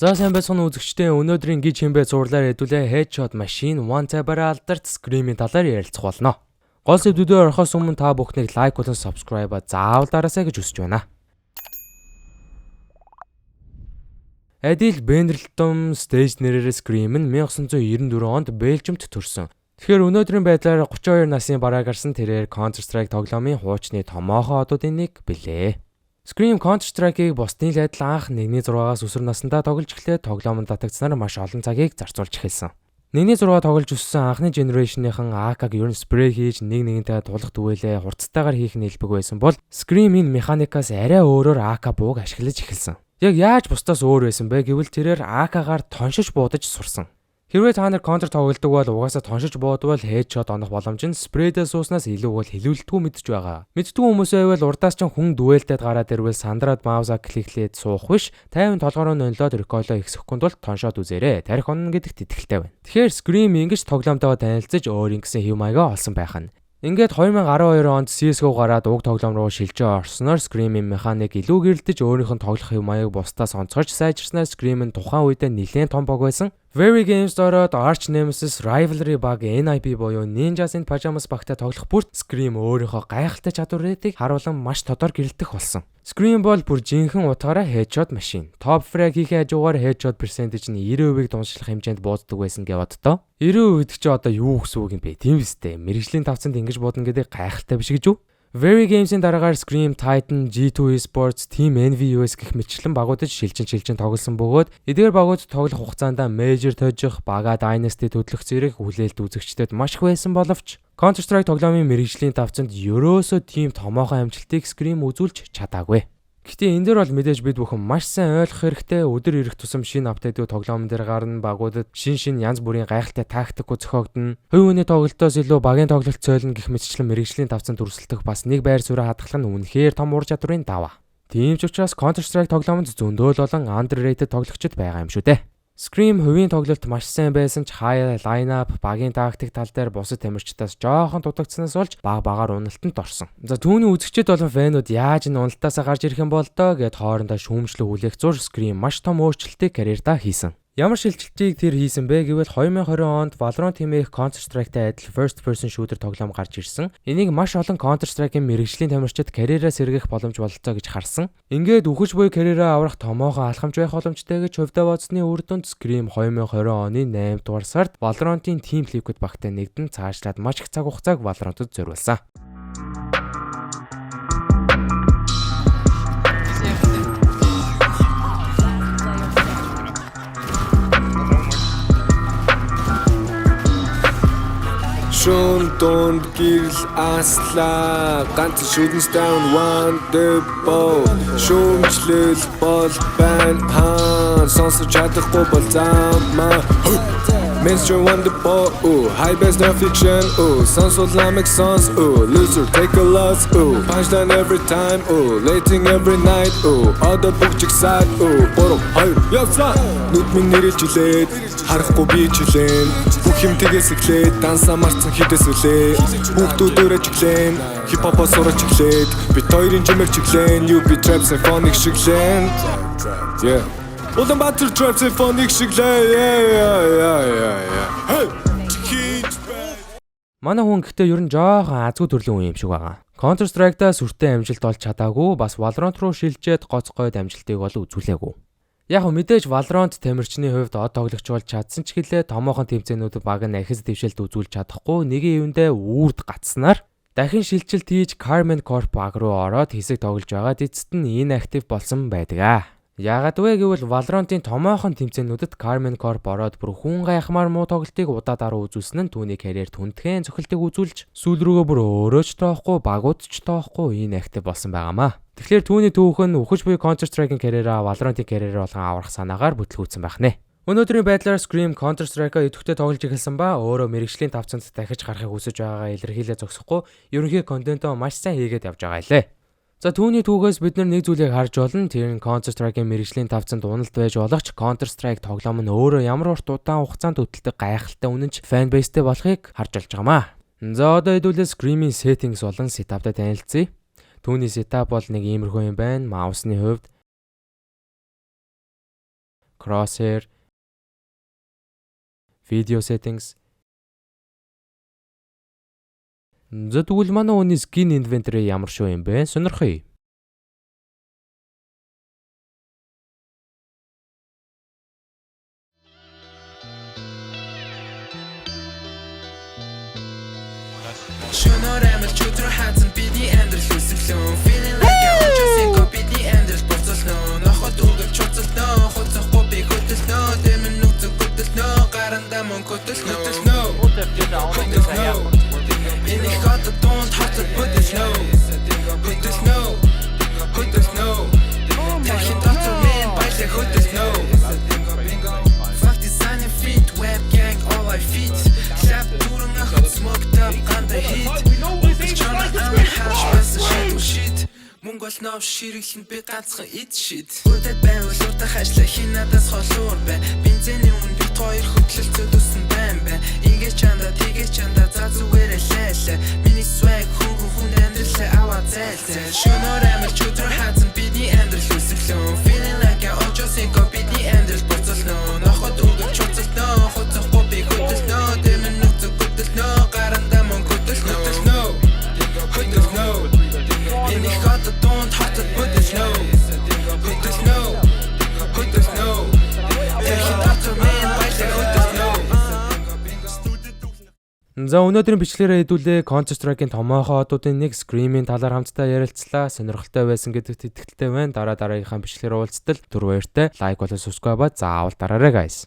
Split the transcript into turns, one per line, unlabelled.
За, сайн байцгаана уу, үзэгчдээ. Өнөөдрийн гэж хэмбэ зурлаар хэдүүлээ Headshot Machine One Tap-аар алдарт Scream-ийн талаар ярилцах болно. Гол сэдвүүдээр орохоос өмнө та бүхнийг like болон subscribe заавал дараасай гэж хүсэж байна. Адил Бенерлтон stage нэрээр Scream нь 1994 онд Бэлжимд төрсөн. Тэгэхээр өнөөдрийн байдлаар 32 насны бараа гарсан тэрээр Counter Strike тоглоомын хуучны томоохон одуудын нэг билээ. Scream Counter Strike-ыг бусдын л адил анх 1.6-аас өсвөр насндаа тоглож эхлээд тоглоомонд татагдсанаар маш олон цагийг зарцуулж эхэлсэн. 1.6 тоглож өссөн анхны generation-ийн AK-г ер нь spray хийж нэг нэгэнтэй тулах түгээлээ хурцтайгаар хийх нь элбэг байсан бол Scream энэ механикаас арай өөрөөр AK бууг ашиглаж эхэлсэн. Яг яаж бусдаас өөр байсан бэ гэвэл тэрээр AK-гаар тоншиж буудаж сурсан. Хэрвээ та нар Counter тоглодог бол угаасаа тоншиж буудвал headshot онох боломж нь spray-дээ сууснаас илүү бол хэлүүлэлтгүй мэдж байгаа. Мэддэггүй хүмүүс байвал урдаас ч хүн дуэлдээд гараад ирвэл сандраад mouse-аа click-лээд суух биш, 50 толгороо нонлоод recoil-оо ихсэхгүй тул тоншоод үзээрэй. Тарих онно гэдэгт итгэлтэй байна. Тэгэхээр Scream ингэж тоглоомтойгоо танилцаж өөр ингэсэн хэв маягаа олсон байх нь. Ингээд 2012 онд CS:GO гараад уг тоглоом руу шилжээ орсноор Scream-ийн механик илүү гэрэлтэж, өөрийнх нь тоглох хэв маяг бусдаас онцгойж сайжирснаар Scream нь тухайн үедээ нэлээд том баг байсан. Very Games ороод Arch Nemesis Rivalry баг NIP буюу Ninjas in Pyjamas багтай тоглох бүрт Scream өөрийнхөө гайхалтай чадварыг харуулан маш тодор гэрэлтэх болсон. Scream бол бүр жинхэнэ утгаараа headshot machine. Top frag хийхээ хажуугаар headshot percentage нь 90%-ийг дуншлах хэмжээнд бууддаг байсан гэж боддоо. 90% гэдэг чинь одоо юу гэсэн үг юм бэ? Тийм үстэй. Мэргэжлийн тавцанд ингэж буудна гэдэг гайхалтай биш гэж үү? Very Games-ийн дараагаар Scream, Titan, G2 Esports, Team EnVyUs гэх мэтчлэн багуудад шилжин шилжин тоглосон бөгөөд эдгээр багууд тоглох хугацаанд Major тожих, бага Dynasty хөдлөх зэрэг хүлээлт үзэгчдэд маш их байсан боловч Counter Strike тоглоомын мэргэжлийн тавцанд ерөөсөө тийм томоохон амжилтыг Scream үзүүлж чадаагүй. Гэхдээ энэ дээр бол мэдээж бид бүхэн маш сайн ойлгох хэрэгтэй, өдөр ирэх тусам шинэ update-үүд тоглоом дээр гарна, багуудад шин шин янз бүрийн гайхалтай тактикууд зохиогдоно. Хувь хүний тоглолтоос илүү багийн тоглолт цойлно гэх мэтчлэн мэргэжлийн тавцанд өрсөлдөх бас нэг байр суурь хадгалах нь үнэхээр том ур чадварын даваа. Тийм ч учраас Counter Strike тоглоомонд зөндөө л олон underrated тоглогчид байгаа юм шүү дээ. Scream хувийн тоглолт маш сайн байсан ч хаяа lineup, багийн тактик тал дээр бусад тамирчдаас жоохон дутагдсанаас болж баг багаар уналтанд орсон. За, түүний үзэгчид болон fan-ууд яаж энэ уналтаасаа гарч ирэх юм бол доо гэд хоорондоо шүүмжлэг хүлээх зур Scream маш том өөрчлөлтийг карьердаа хийсэн. Ямар шилжилтийг тэр хийсэн бэ гэвэл 2020 онд Valorant хэмээх Counter Strike-тай адил first person shooter тоглоом гарч ирсэн. Энийг маш олон Counter Strike-ийн мэргэжлийн тамирчид карьераа сэргээх боломж бололцоо гэж харсан. Ингээд үхэж буй карьераа аврах томоохон алхамж байх боломжтой гэж хувьдаа бодсны үр дүнд Scream 2020 оны 8 дугаар сард Valorant-ийн Team Liquid багтай нэгдэн цаашлаад маш их цаг хугацааг Valorant-д зориулсан.
Шөн дунд гэрэл аслаа, ганц shooting down one the ball. Шүүмжлэл бол байна хан, сонсож чадахгүй бол замаа. Mr. Wonderful, ooh, high best no fiction, ooh, сонсвол намайг сонс, ooh, loser take a loss, ooh, punchline every time, ooh, lating every night, ooh, одоо бүх жигсаад, ooh, 3 2 явцаа. Нүд минь нэрэлжилээд харахгүй би чилэн, бүх юм тэгээс эхлээд дансаа марцсан хідээс үлээ. Хүүхдүүд өөрөө чиглэн, хип хопоо сураж эхлээд бит хоёрын жимэр чиглэн, you be trap symphonic шиглэн. Yeah, Улаанбаатар trap symphonic шиглээ. Yeah. Hey, хийж бай.
Манай хүн гэхдээ ер нь жоохон азгүй төрлийн хүн юм шиг байгаа. Counter Strike-даа сүртэй амжилт олж чадаагүй, бас Valorant руу шилжээд гоц гойд амжилтыг бол үзүүлээгүй. Яг нь мэдээж Valorant тамирчны хувьд од тоглогч болж чадсан ч гэлээ томоохон тэмцээнүүдэд баг нь ахис дэвшилт үзүүлж чадахгүй нэгэн юундаа үрд гацснаар дахин шилжилт хийж Karmine Corp баг руу ороод хэсэг тоглож байгаад эцэст нь inactive болсон байдаг аа. Яагаад вэ гэвэл Valorant-ын томоохон тэмцээнүүдэд Karmine Corp ороод бүр хүн гайхмаар муу тоглолтыг удаа дараа үзүүлсэн нь түүний карьер түнтгэн цохилтыг үзүүлж, сүүл рүүгээ бүр өөрөө ч тоохгүй, багууд ч тоохгүй inactive болсон байгаамаа. Тэгэхээр түүний түүх нь үхэж буй Counter Strike-ын карьераа Valorant-ын карьераа болгон аврах санаагаар бүтлгүүцсэн байх нэ. Өнөөдрийн байдлаар Scream Counter Strike-а идэвхтэй тоглож эхэлсэн ба өөрөө мэргэжлийн тавцанд дахиж гарахыг хүсэж байгаагаа илэрхийлээ зогсохгүй ерөнхий контентоо маш сайн хийгээд явж байгаа илээ. За, түүний түүхээс бид нар нэг зүйлийг харж болно. Тэр нь Counter Strike-ийн мэргэжлийн тавцанд уналт байж болох ч Counter Strike тоглоом нь өөрөө ямар урт удаан хугацаанд хөдөлдөг гайхалтай үнэнч fan base-тэй болохыг харж болж байгаамаа. За, одоо хэдүүлээ Scream-ийн settings болон setup-тай танилцъя. Түүний setup бол нэг иймэрхүү юм байна. Mouse-ны хувьд Crosshair, Video settings. За, тэгвэл манай хүний skin inventory ямар шүү юм бэ? Сонирхъя.
Шөнөөр амьдарч өдрөөр хаацсан, бидний амьдрал өсөглөө. Feeling like I want you go, бидний амьдрал буцалнаа. Ноход үгэлж хуцалнаа. Хуцахгүй би хөдөлнө. Дэмэн нүцэг хөдөлнө. Гарандаа мөнгө хөдөлнө. Хөдөлнө. Энэ их хотод дунд хотод хөдөлнө. Хөдөлнө. Хөдөлнө. Тархин дотор минь баялаг хөдөлнө. Fuck designer feet, web gang all I fit. Лап дүүрэн охид smoked up ганда hit. Үгэл чоноо ам хаач байсан shit shit. Мөнгө олноо ширэглэн, би ганцхан ид shit. Үдэд байвал урдах ажлаа хин надаас холуур бай. Бензиний үн бит хоёр хөдлөлцөд өсөн байн бай. Ингээ чанда тэгээ чанда, за зүгээрээ лайлаа. Миний swag хүн хүн амьдралаа аваа зайл зайл. Шөнөөр амьдарч өдрөөр хаацсан, бидний амьдрал өсөглөө. Feeling like I Ocho Cinco, бидний амьдрал буцалнаа. Ноход үгэлж хуцалнаа. Хуцахгүй би хөдөлнө. Дэмэн нүцэг хөдөлнө. Гарандаа мөнгө хөдөлнө. Хөдөлнө. Энэ их хотод дунд хотод хөдөлнө. Хөдөлнө. Хөдөлнө. Тэрхи дотор минь баялаг хөдөлнө.
За, өнөөдрийн бичлэгээрээ хэдүүлээ Counter Strike-ийн томоохон одуудын нэг Scream-ийн талаар хамтдаа ярилцлаа. Сонирхолтой байсан гэдэгт итгэлтэй байна. Дараа дараагийнхаа бичлэгээр уулзтал түр баяртай. Like болон subscribe заавал дараарай, guys.